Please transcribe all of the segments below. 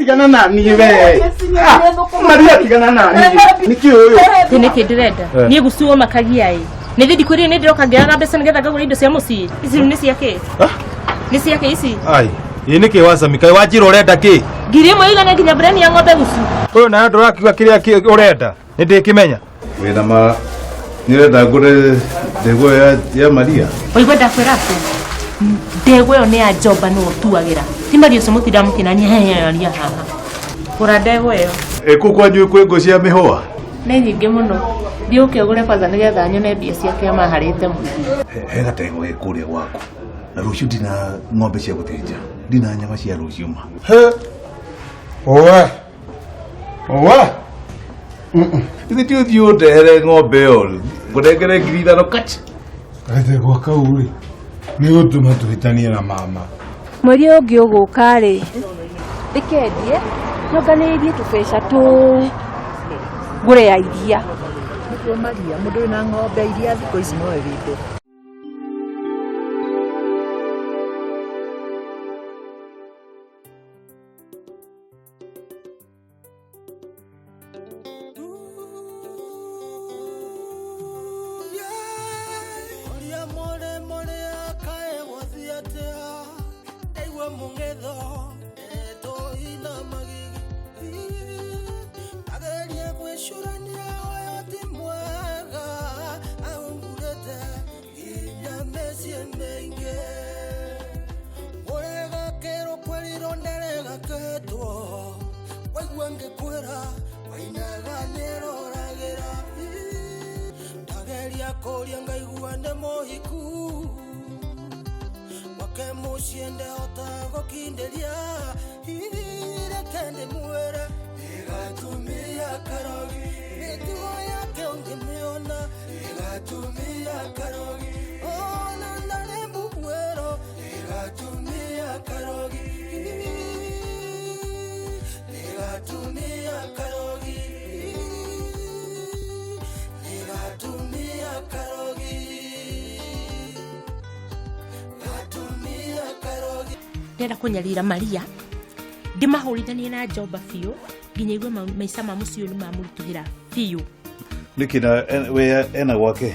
Tigana na niĩ we. Maria tigana na niĩ. Nĩkĩ ũyũ? Ĩ nĩkĩ ndĩrenda niĩ gucuo makagia ĩ nĩ thiĩ ndikwĩrire nĩ ndĩroka ngĩoyaga mbeca nĩgetha ngagũra indo cia mũciĩ ici rĩu nĩ cia kĩ nĩ cia kĩ ici Ai, ĩ nĩkĩ wacami kaĩ wanjĩra ũrenda kĩ? 1000 ĩigana nginya breni ya ng'ombe gucu Ũyũ nawe ndũrakiuga kĩrĩa ũrenda. Nĩ ndĩkĩmenya. Wĩna ma nĩũrenda ngũre ndegwa ya Maria? Waigua ndakwĩra atĩa ndegwa ĩyo nĩ ya njomba nĩwe ũtuagĩra ti Maria ũcio mũtinda mũkĩnania hehearia haha gũra ndegwa ĩyo. Ĩ kũu kwanyu kwĩ ngũ cia mĩhũa? Nĩ nyingĩ mũno thiĩ ũke ũgũre kwanza nĩgetha nyone mbia ciake amaharĩte mũno. He gategwa ge kũrĩa gwaku na rũciũ ndina ng'ombe cia gũthĩnja ndina nyama cia rũciũ ma. He. Owe. Owe. Ithe ti ũthiĩ ũndehere ng'ombe ĩyo ngũnengere 5,000 kach. Gategwa kau rĩ nĩ gũtũma tũhĩtanie na mama. Mweri ũyũ ũngĩ ũgũka rĩ ndĩkendie nyonganĩrĩrie tũbeca tũu ngũre ya iria. Nĩguo Maria mũndũ wĩna ng'ombe iria thikũ ici nowe wĩ mbere. Ndĩrenda kũnyarira Maria ndĩmahũrithanie na njomba biũ nginya igue maica ma mũciĩ ũyũ nĩ mamũritũhĩra biũ. Nĩkĩ na we ena gwake?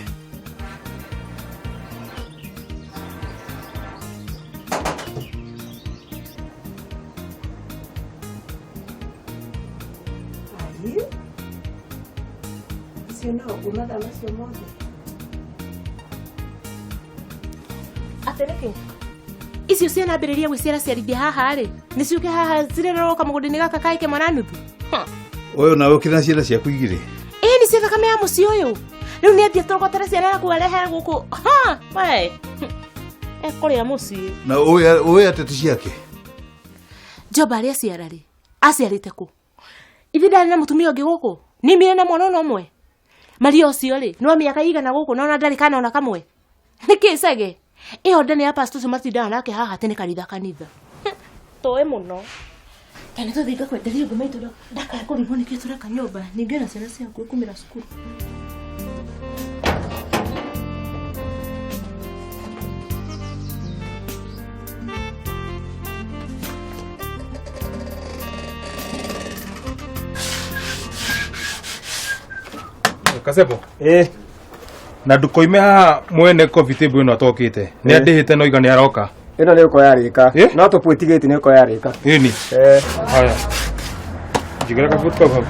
Icio no ũguo mathaa macio mothe. Atĩ nĩkĩ icio cianambĩrĩria gwĩciara ciarithia haha rĩ nĩ ciũke haha cirererwo kamũgũnda-inĩ gaka kaĩ kĩmwe na nuthu. Ũyũ nawe ũkĩrĩ na ciana ciaku igĩrĩ? Ĩĩ nĩ cia thakame ya mũciĩ ũyũ rĩu nĩ athiĩ tũrogotere ciana na kuarehe gũkũ ha we ekũrĩa mũciĩ. Na ũĩ atĩ ti ciake? Njomba arĩa aciara rĩ aciarĩte kũ? Ithe ndarĩ na mũtumia ũngĩ gũkũ nimire na mwana ona ũmwe. Maria ũcio rĩ nĩ wa mĩaka igana gũkũ na ona ndarĩ kana ona kamwe. Nĩkĩ cege ĩyo nda nĩ ya pastor ũcio matindaga nake haha atĩ nĩ kanitha kanitha. Tũĩ mũno ta nĩ tũthiĩ ngakwenderia ũngĩ maitũ ndakae kũrigwo nĩkĩ tũreka nyũmba ningĩ na ciana ciaku kumĩra cukuru. Kasebo. Na ndukoime haha mwene coffee table ĩno atokĩte. Nĩ andĩhĩte no iga nĩ aroka. Ĩno nĩ ũkoya rĩka. Eh? No tũbuĩtigĩti nĩ ũkoya rĩka. Ĩni. Eh. Haya. Njigĩra kabuti kau hau.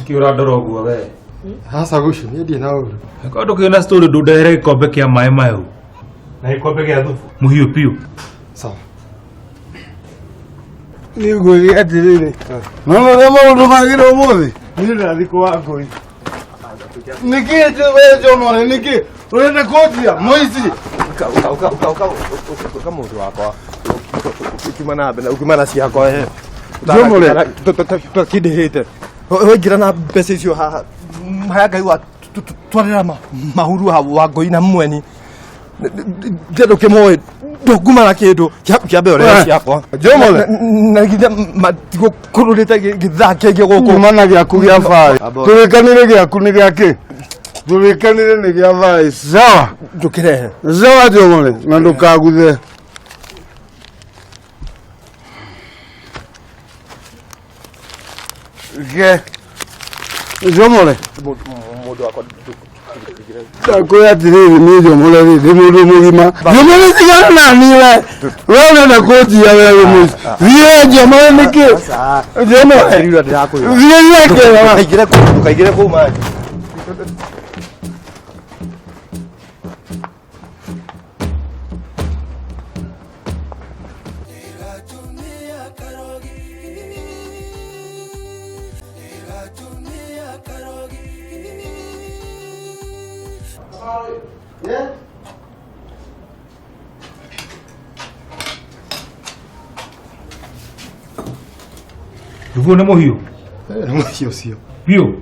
Nĩkĩ ũrandora ũguo we? Haca gucu niĩ ndirĩ na ũru. Korwo ndũkĩrĩ na story ndũndehere gĩkombe kĩa maĩ mahehu. Na gĩkombe gĩa thubu. Mũhiũ biũ. Sawa. Nĩ ngwĩre atĩrĩrĩ, nona ũrĩa maũndũ magĩra ũmũthĩ. Niĩ ndĩrathiĩ kwa Wangũi. Nĩkĩ we Jomore nĩkĩ ũrenda kũnjia mũici? Uka uka uka uka uka uka mũndũ wakwa. Ukiuma na mbere ukiuma na ciakwa he. Jomore. Tũkindĩhĩte. Waingĩra na mbeca icio haha. Haya Ngai wa twarĩra mahuru wa ngoi na mweni. Ndĩrenda ũkĩmoĩ ndũnguma na kĩndũ kĩa mbere ũrehe ciakwa. Jomore. Na githĩ matigũkũrũrĩte gĩthaa kĩngĩ gũkũ. Kuma na gĩaku gĩa baĩ. Tũrĩkanĩre gĩaku nĩ gĩa kĩ? Tũrĩkanĩre nĩ gĩa baĩ. Sawa. Ndũkĩrehe. Sawa Jomore na ndũkaguthe. Ge. Jomore. Mũndũ wakwa Ndakwĩra atĩrĩrĩ niĩ Jomore rĩ ndĩ mũndũ mũgima. Jomore tigana na niĩ we. We ũrenda kũnjia we wĩ mũici. Thiĩ Jomore nĩkĩ? Jomore. Thiĩ gĩake. Ndũkaingĩre kũu ndũkaingĩre kũu maĩ. Ruguo nĩ mũhiũ Nĩ mũhiũ ũcio. Biũ?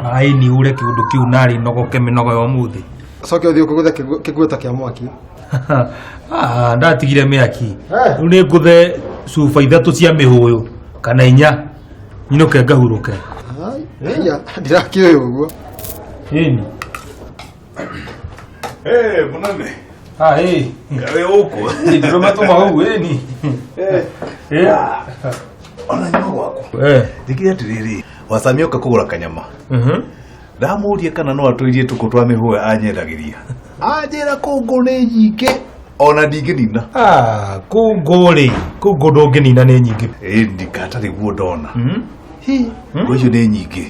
Ai ni ure kĩũndũ kĩu narĩ nogoke mĩnogo ya ũmũthĩ. Coke ũthiĩ ũkũgũthe kĩguota kĩa mwaki. Ah, ndatigire mĩaki. Rĩu nĩ ngũthe cuba ithatũ cia mĩhũyũ kana inya nyinũke ngahurũke. Iya, ndirakĩũĩ ũguo. Ĩni. Eh, munene. Ah, ĩ. Kawe ũkũ. Ndĩrũma tũma hau ĩni. Eh. Ona nyuma gwaku. Eh. Ndikire atiriri, wacamia oka kũgũra kanyama. Mhm. Ndamũria kana no atũirie tũkũ twa mĩhũya anyendagĩria. Anjĩra kũngũ nĩ nyingĩ ona ndingĩnina. Ah, kũngũ rĩ, kũngũ ndũngĩnina nĩ nyingĩ. Ĩ ndikatarĩ guo ndona. Hi, ngũ icio nĩ nyingĩ.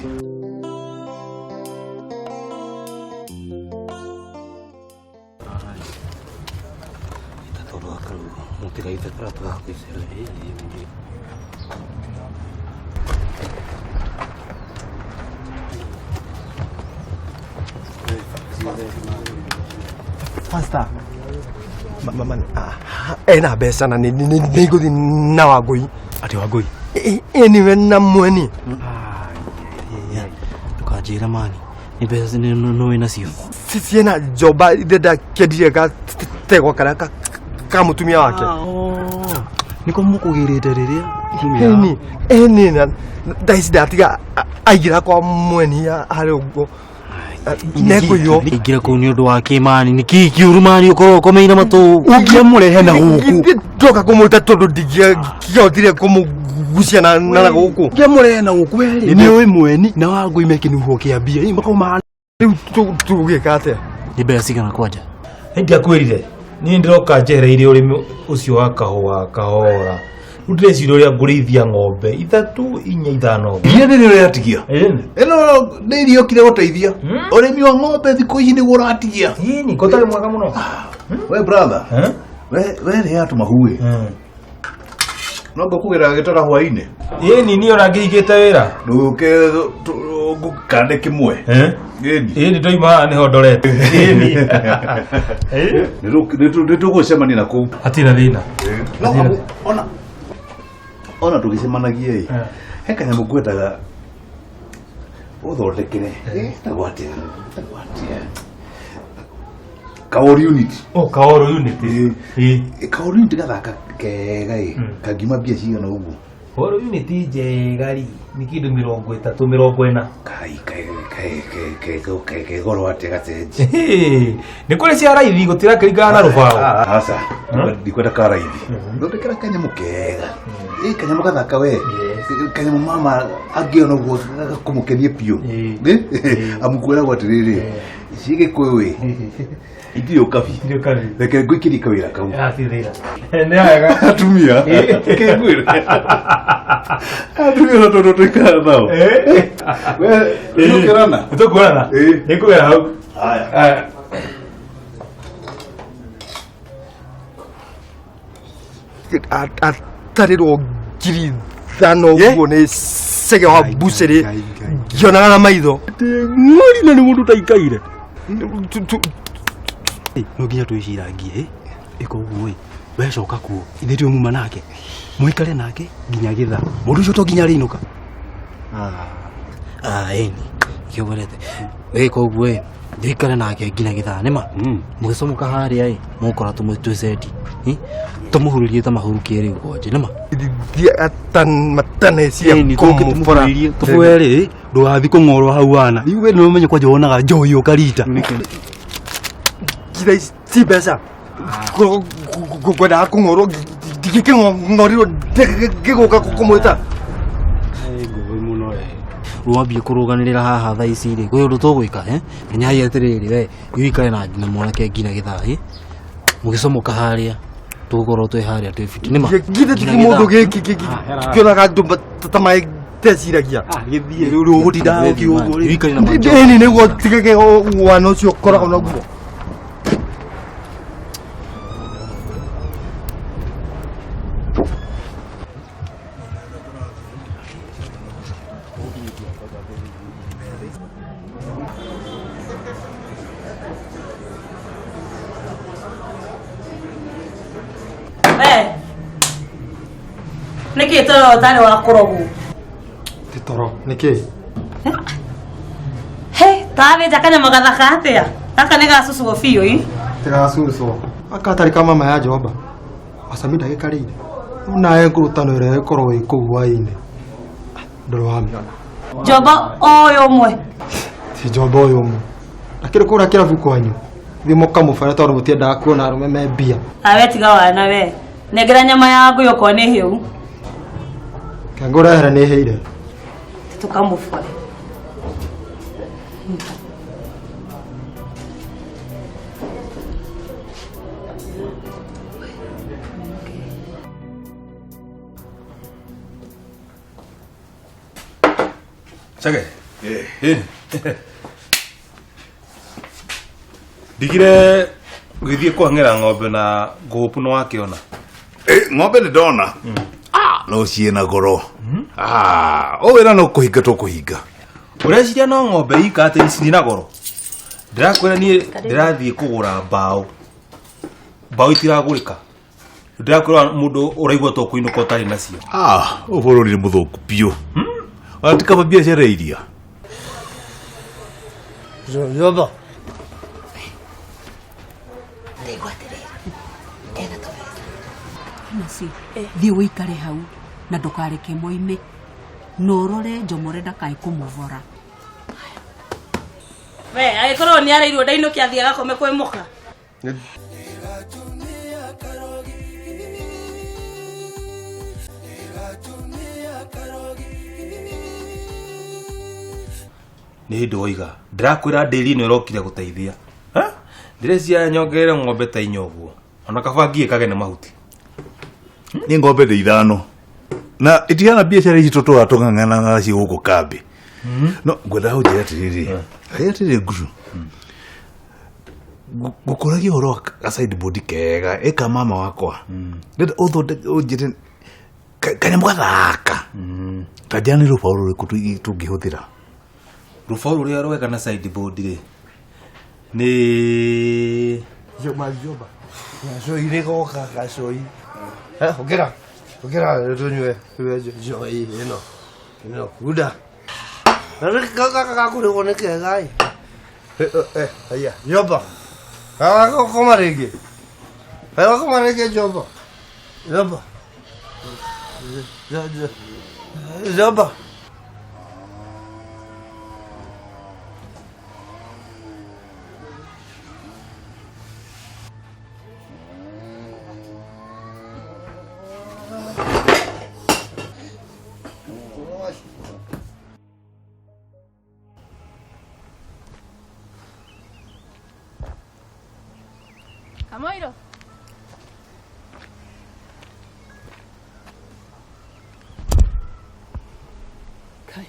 Pastor. Mama ena mbeca na nĩ ngũthiĩ na Wangũi. Atĩ Wangũi? Ĩ niwe na mweni. Ndũkanjĩre mani. Nĩ mbeca no wĩ nacio. Ciĩna njomba ithe ndakĩendirie gategwa karĩa ka mũtumia wake. Nĩko mũkũgĩrĩte rĩrĩa Ĩni, ĩni na thaa ici ndatiga aingĩra kwa mweni harĩa ũguo. Nekũiywo. Ingĩra kũu nĩ ũndũ wa kĩmani nĩ kĩĩ kĩũru mani ũkorwo ũkomeire matũ. Ũngĩamũrehe na gũkũ. Ndoka kũmũruta tondũ ndingĩahotire kũmũgucia na gũkũ. Ũngĩamũrehe na gũkũ we rĩ nĩ ũĩ mweni na Wangũi me kĩnuhu kĩa mbia. Ĩ makorwo mahana. Rĩu tũgĩka atĩa? Nĩ mbeca cigana kwanja? Nĩ ndiakwĩrire niĩ ndĩroka njehereire ũrĩmi ũcio wa kahũa kahora. Rĩu ndĩreciria ũrĩa ngũrĩithia ng'ombe ithatũ inya ithano. Nginya nĩ rĩrĩa atigia. Ĩno nĩ irio kire gũteithia. Ũrĩmi wa ng'ombe thikũ ici nĩguo ũratigia. Ĩni, ko ũtarĩ mwega mũno. We brother. We we rĩa tũmahuĩ. No ngũkũgĩra gĩtara hwaĩ-inĩ. Ĩni niĩ ona ngĩhingĩte wĩra. Ndũke ngũkande kĩmwe. Ĩni. Ĩni ndoima haha nĩho ndorete. Ĩni. Nĩ tũgũcemania na kũu. Hatirĩ na thĩna. No ona ona tũgĩcemanagia ĩ he kanyamũ ngwendaga ũthondekere. Ĩtagwo atĩa? Ĩtagwo atĩa? Kaoru unit. Oh, Kaoru unit. Ĩ Kaoru unit gathaka kega ĩ kangiuma mbia cigana ũguo. Kaoru unit njega rĩ nĩ kĩndũ 30 40. Kai kai kai kai kai kai goro atĩa gacenji. Nĩ kũrĩ cia raithi gũtirakĩringana na rũbaũ. Aca, ndikwenda ka raithi. Thondekera kanyamũ kega. Ĩ kanyamũ gathaka we. Kanyamũ mama angĩona ũguo gakũmũkenie biũ. Amu kwĩragwo atĩrĩrĩ, ci Gĩkũyũ ĩ itirĩ ũkabi. Reke ngũikĩrie kawĩra kau. Hatirĩ thĩna. Nĩ wega. Atumia. Kĩngwĩre. Atumia na tondũ tũikaraga nao. We, nĩtũkĩrana? Nĩtũkuonana. Nĩngũgera hau. Haya. Atarĩrwo 5,000 ũguo nĩ cege wa mbucĩrĩ ngĩonaga na maitho. Ng'ori na nĩ mũndũ ũtaikaire. No nginya twĩcirangie ĩka ũguo ĩ wecoka kuo ithe twĩ muma nake mũikare nake nginya gĩthaa mũndũ ũcio to nginya arĩinũka. Ĩni kĩoborete wĩka ũguo ĩ ndĩikare nake nginya gĩthaa nĩma mũgĩcomoka harĩa ĩ mũgũkora twĩcendi tũmũhurĩrie ta mahuru kĩrĩ kwanje nĩma matanecia kũmũbora tũbwerĩ ndũgathiĩ kũng'orwo hau wana iwe nĩ ũmenye kwanja wonaga njohi ũkarita ngitha ici mbeca ngwendaga kũng'orwo ndingĩkĩng'orirwo ngĩgũka kũmwĩta. Ngũĩ mũno we. Rwambie kũrũganĩrĩra haha thaa ici rĩ kwĩ ũndũ tũgwĩka menyai atĩrĩrĩ we ũikare na mwanake nginya gĩthaa mũgĩcomoka harĩa tũgũkorwo twĩ harĩa twĩ fiti nĩma githĩ ti kĩmũndũ gĩkĩ kĩonaga andũ ta maiteciragia gĩthiĩ rĩu ũgũtinda ũkiũguo rĩ ĩni nĩguo tigage wana ũcio ũkoragwo naguo. Nĩkĩ toro ũtarĩ wa kũrogwo? Ti toro, nĩkĩ? He, tathĩnja kanyamũ gathaka atĩa? Gaka nĩ gacucwo biũ ĩ? Ti gacucwo. Gaka gatarĩ ka mama ya Jehova. Macami ndagĩkarĩire. Nawe ngũrũtano ĩrĩa ĩkoragwo ĩ kũu hwaĩ-inĩ. Ndũrĩ wamĩona. Njomba ũyũ ũmwe. Ti njomba ũyũ ũmwe. Ndakĩrĩ kũrĩa kĩrabu kwanyu. Thiĩ mũkamũbare tondũ mũtiendaga kuona arũme me mbia. Awe tiga wana we. Nengera nyama ya ngũyũ okorwo nĩ hĩu. Ngũrehere nĩ hĩire. Tũkamũbore. Chege. Ndigire gũgĩthiĩ kũhang'ĩra ng'ombe na ngũpu nĩ wakĩona. Ng'ombe nĩ ndona. No ciĩna goro. O wĩra no kũhinga tũkũhinga. Ũreciria no ng'ombe ika atĩ ici na goro. Ndĩrakwĩra niĩ ndĩrathiĩ kũgũra mbaũ. Mbaũ itiragũrĩka. Ndĩrakwĩra mũndũ ũraigua to kũinũka ũtarĩ nacio. Ũyũ bũrũri nĩ mũthũku biũ. Ona ti kaba biacara iria. Jomba. Ndaigua atĩrĩrĩ, ena tũbeca. Nacio, thiĩ ũikare hau na ndũkareke moime na ũrore Njomore ndakae kũmũbora. We, agĩkorwo nĩ arĩirwo ndainũke athiĩ agakome kwĩ mũka. Nĩ hĩndĩ woiga ndĩrakwĩra ndĩri ĩno ĩrokire gũteithia. Ndĩreciria nyongerere ng'ombe ta inya ũguo ona kaba ngie kage nĩ mahuti. Nĩ ng'ombe ndĩ ithano na itihana biacara ici tũtũra tũng'ang'ana nacio gũkũ kambĩ. No ngwendaga ũnjĩre atĩrĩrĩ, atĩrĩrĩ ngucu, ngũkũragia ũhoro wa ga sideboard kega ĩka mama wakwa. Ndĩrenda ũthondeke ũnjĩre kanyamũ gathaka. Ta njĩra nĩ rũbaũ rũrĩkũ tũngĩhũthĩra? Rũbaũ rũrĩa rwega na sideboard rĩ nĩ Jomba jomba. Gacoi nĩ goka gacoi. Ongera. Ongera tũnyue njoi ĩno. Ĩno kunda. Na nĩ gaka gakũrĩgwo nĩ kega ĩ. Haya, Jomba. Gagakoma rĩngĩ. Gagakoma rĩngĩ Jomba. Jomba. Jomba. Kamoiro. Kai.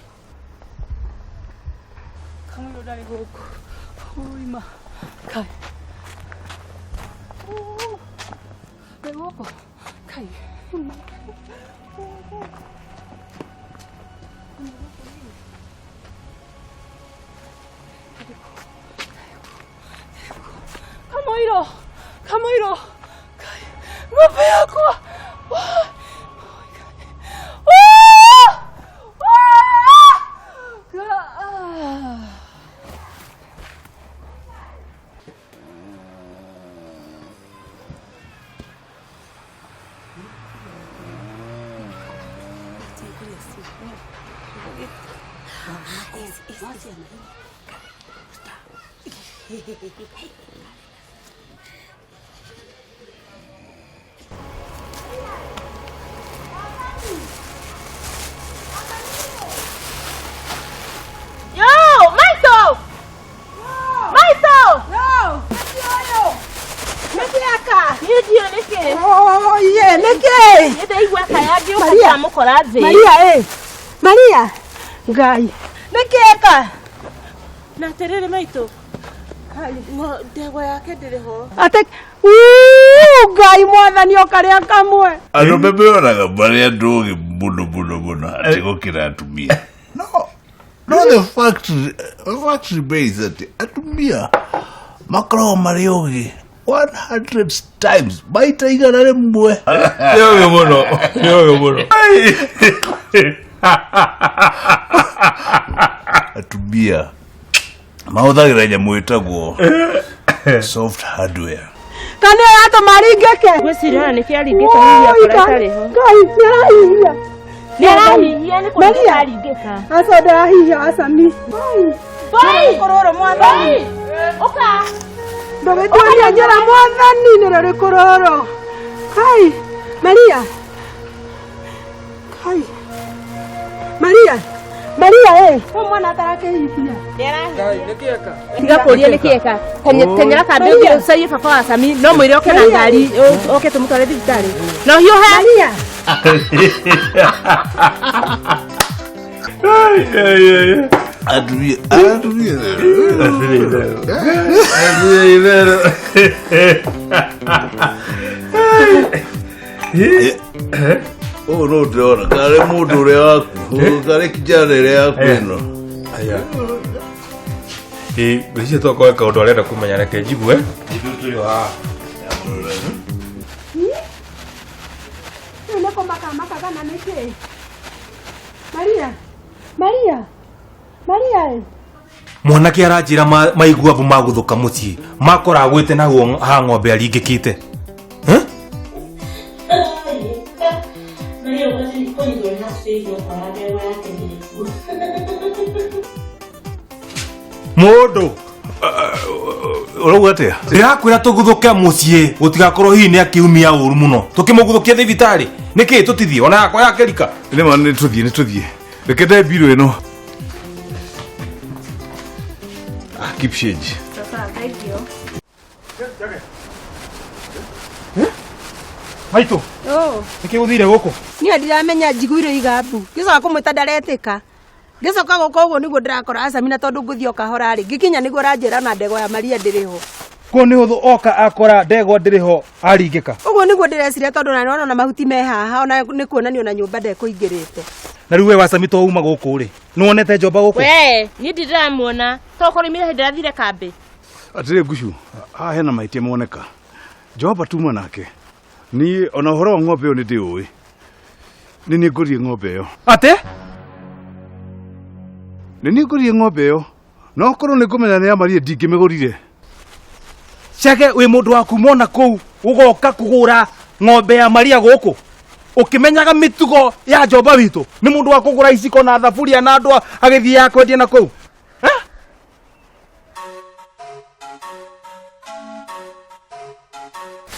Kamoiro ndarĩ gũkũ. Ũima. Kai. Nĩ gũkũ. Kai. Kamoiro! Kamoiro! Ng'ombe yakwa! Yo, Maito! Maito! Yo! Nĩkĩaka? Niĩ ndiũĩ nĩkĩ. Oh, ye, nĩkĩ? Nĩ ndaigua kaya ngĩũka Maria. ndamũkora thĩ. Maria, ĩ. Maria. Ngai. Nĩkĩeka? Na atĩrĩrĩ maitũ. Ndegwa yake ndĩrĩ ho. Ate Uu, Ngai mwathani okarĩa kamwe. Arũme meonaga marĩ andũ ogĩ mũno mũno mũno atĩ gũkĩra atumia. No, no the fact, the fact remains atĩ atumia makoragwo marĩ ogĩ 100 times maita 100. Nĩ ogĩ mũno, nĩ ogĩ mũno. Atumia mahũthagĩra nyamũ ĩtagwo soft hardware. Kana ĩyo yatũma aringĩke. Ngwĩciria ona nĩkĩo aringĩka hihi akora ĩtarĩ ho. Ngai, nĩarahihia. Nĩarahihia nĩ kũringĩka Maria. aringĩka. Aca ndarahihia acami. Boy! Kũrũrũ mwathani. Ũka. Ndũgĩtuonie njĩra mwathani nĩ rũrĩkũ rũrũ. Kai, Maria. Kai. Maria. Maria ĩ. Ũyũ mwana atarakĩhihia. Tiga kũria nĩ kĩeka. Teng'era kambĩ Maria. ũcarie baba wa Sami no mwĩre oke na Maria. ngari oke tũmũtware thibitarĩ. Na ũhiũhe. Maria. Atumia, atumia. Atumia itherũ. Ũyũ no ndĩrona karĩ mũndũ ũrĩa waku karĩ kijana ĩrĩa yaku ĩno. Aya. Ĩ, ngwĩciria tokorwo kaũndũ arenda kũmenya reke njigue. Ithuĩ tũrĩ o haha. Rĩu nĩ kũmaka makaga na nĩkĩ? Maria. Maria. Maria ĩ. Mwanake aranjĩra maigua mbu magũthũka mũciĩ makora agwĩte naguo ha ng'ombe aringĩkĩte. Maria ũbatiĩ kũnyitwo nĩ haciria ũkora ndegwa yake ndĩrĩ kuo. Mũndũ Ũrauga atĩa? Ndĩrakwĩra tũguthũke mũciĩ gũtigakorwo hihi nĩ akĩumia ũru mũno tũkĩmũguthũkia thibitarĩ nĩkĩ tũtithiĩ ona yakwa yakĩrika. Nĩ ma nĩ tũthiĩ nĩ tũthiĩ. Reke nde mbirũ ĩno. Ah, keep change. Sasa, thank you. Maitũ Oh. nĩkĩ gũthire gũkũ? Niĩ ndiramenya njiguire igambu. Ngĩcoka kũmwĩta ndaretĩka. Ngĩcoka gũka ũguo nĩguo ndĩrakora Acami na tondũ ngũthiĩ o kahora rĩ, ngĩkinya nĩguo aranjĩra na ndegwa ya Maria ndĩrĩ ho. Kuo nĩ ũthũ oka akora ndegwa ndĩrĩ ho aringĩka. Ũguo nĩguo ndĩreciria tondũ na nĩwona ona mahuti me haha ona nĩ kuonania ona nyũmba ndekũingĩrĩte. Na rĩu we wacami to uma gũkũ rĩ nĩ wonete njomba gũkũ? We, niĩ ndĩramuona. Tokorwo imire hĩndĩ ĩrathire kambĩ. Atĩrĩ ngucu haha hena mahĩtia moneka. Jehova tuma nake. Niĩ ona ũhoro wa ng'ombe ĩyo nĩ ndĩũĩ. Nĩ niĩ ngũrire ng'ombe ĩyo. Atĩ? Nĩ niĩ ngũrire ng'ombe ĩyo. No korwo nĩ ngũmenya nĩ ya Maria ndingĩmĩgũrire. Chege wĩ mũndũ wa kuma ona kũu ũgoka kũgũra ng'ombe ya Maria gũkũ ũkĩmenyaga mĩtugo ya njomba witũ nĩ mũndũ wa kũgũra iciko na thaburia na andũ agĩthiĩ ya kwendia na kũu.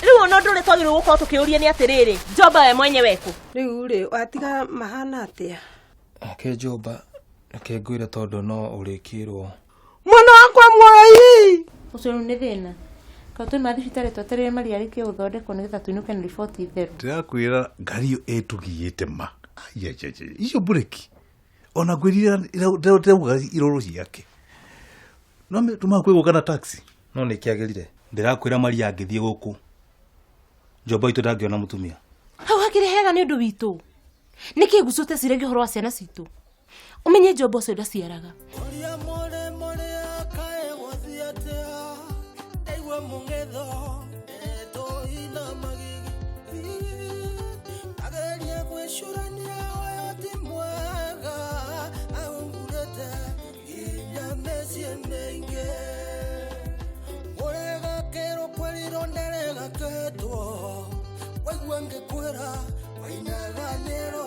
Rĩu ona ũndũ ũrĩa twagĩrĩirwo gũkorwo tũkĩũria nĩ atĩrĩrĩ, njomba we mwenyewe kũ? Rĩu rĩ, watiga mahana atĩa? Reke njomba, reke ngwĩre tondũ no ũrĩkĩrwo. Mwana wakwa muoyo Ũcio rĩu nĩ thĩna. Kaĩ twauma thibitarĩ twetereire Maria arĩkie gũthondekwo nĩgetha tũinũke na riboti theru. Ndĩrakwĩra ngari ĩyo ĩtũgiĩte ma. Ai, ai, ai, ai, icio mbureki. Ona ngwĩrire ndĩrauga iroro ciake. No tumaga kwĩgũka na taxi. No nĩ kĩagĩrire. Ndĩrakwĩra Maria angĩthiĩ gũkũ. Njomba witũ ndangĩona mũtumia. Hau hakĩrĩ hega nĩ ũndũ witũ. Nĩkĩ gucũte ciregi ũhoro wa ciana citũ? Ũmenye Njomba ũcio ndaciaraga. Waigua ngĩkwĩra wainaga nĩro.